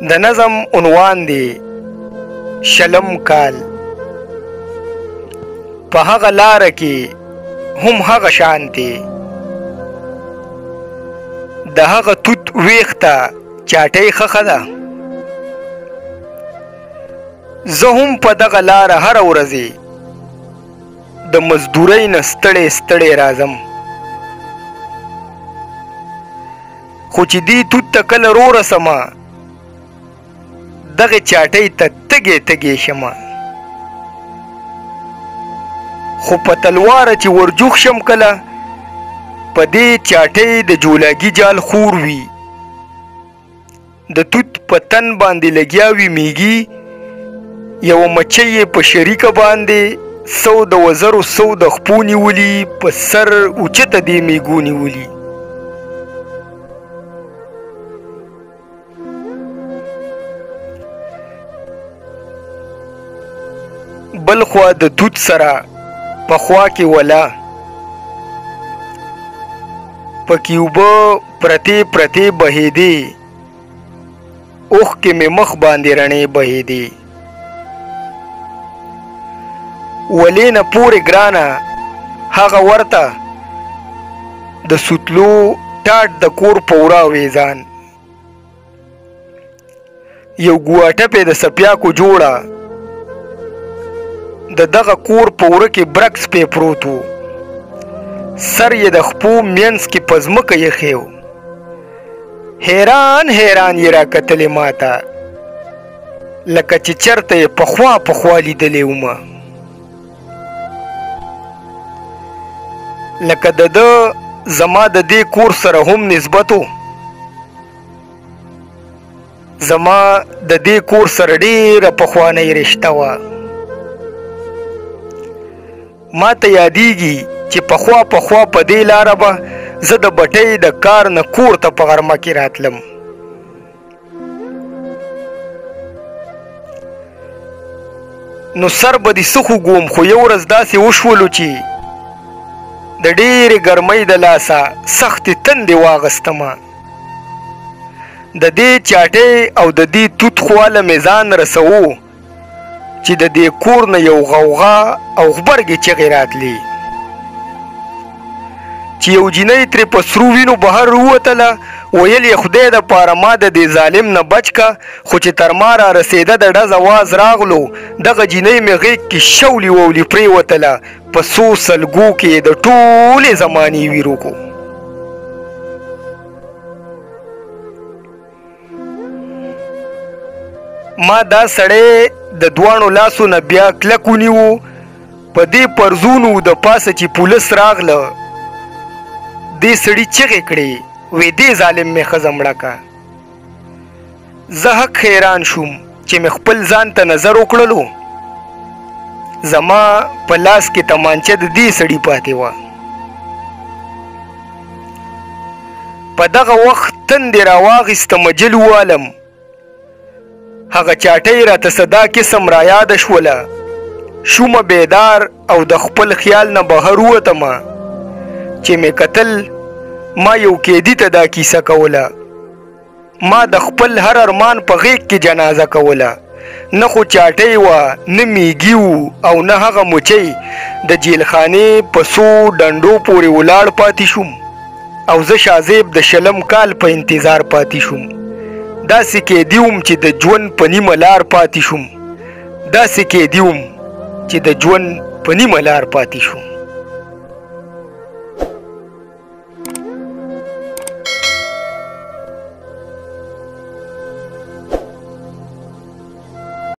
د نظم عنوان دی شلم کال. په هغه لاره کې هم هغه شان دی، د هغه توت ویښته چاټۍ ښخه ده. زه هم په دغه لاره هره ورځې د مزدورۍ نه ستړی ستړی راځم، خو چې دې توت ته کله رورسمه دغې چاټۍ ته تږی تږی شمه. خو په تلواره چې ورجوخ شم کله په دې چاټۍ د جولاګي جال خور وي، د توت په تن باندې لګیا وي میږي، یوه مچۍ یې په شریکه باندې سو د وزرو سو د خپو نیولي، په سر اوچته دې میږو نیولي. بل خوا د توت سره په خوا کې ولا پکې اوبه پرتې پرتې بهېدې، اوښکې مې مخ باندې رڼې بهېدې. ولې نه پورې ګرانه هغه ورته د سوتلو ټاټ د کور په ورا وېزان، یو ګواټه پې د سپیاکو جوړه د دغه کور په وره کې برک سپی پروت و، سر یې د خپو مینځ کې په ځمکه ایښی و. حیران حیران یې راکتلې ماته، لکه چې چرته یې پخوا پخوا لیدلی ومه. لکه د ده زما د دې کور سره هم نسبت و، زما د دې کور سره ډېره پخوانۍ رشته وه. ما ته یادېږي چې پخوا پخوا په دې لاره به زه د بټۍ د کار نه کور ته په غرمه کې راتلم. نو سر به دې څه خوږوم، خو یو ورځ داسې وشولو چې د ډېرې ګرمۍ د لاسه سختې تندې واغستمه. د دې چاټۍ او د دې توت خواله مې ځان رسوو چې د دې کور نه یو غوغا او غبرګې چغې راتلې، چې یو جینۍ ترې په سرو وینو بهر ووتله، ویل یې خدای د پاره ما د دې ظالم نه بچ که. خو چې تر ما را رسېده د ډز اواز راغلو، دغه جینۍ مې غېږ کې شولي وولي پرېوتله، په څو سلګو کې یې د ټولې زمانې ویر وکړو. ما دا سړی د دواړو لاسو نه بیا کلک ونیو، په دې پرزونو د پاسه چې پولیس راغله دې سړي چغې کړې، وې دې ظالم مې ښځه مړه که. زه حق حیران شوم چې مې خپل ځان ته نظر وکړلو، زما په لاس کې تمانچه د دې سړي پاتې وه. په دغه وخت تندې راواغېسته مجل ووالم، هغه چاټۍ راته صدا قسم را یاده شوله. شومه بیدار او د خپل خیال نه بهر ووتمه، چې مې کتل ما یو قیدي ته دا کیسه کوله. ما د خپل هر ارمان په غېږ کې جنازه کوله، نه خو چاټۍ وه، نه میږي وو او نه هغه مچۍ. د جیلخانې په څو ډنډو پورې ولاړ پاتې شوم او زه شازیب د شلم کال په انتظار پاتې شوم. داسې قیدي وم چې د ژوند په نیمه لار پاتې شوم، داسې قیدي وم چې د ژوند په نیمه لار پاتې شوم.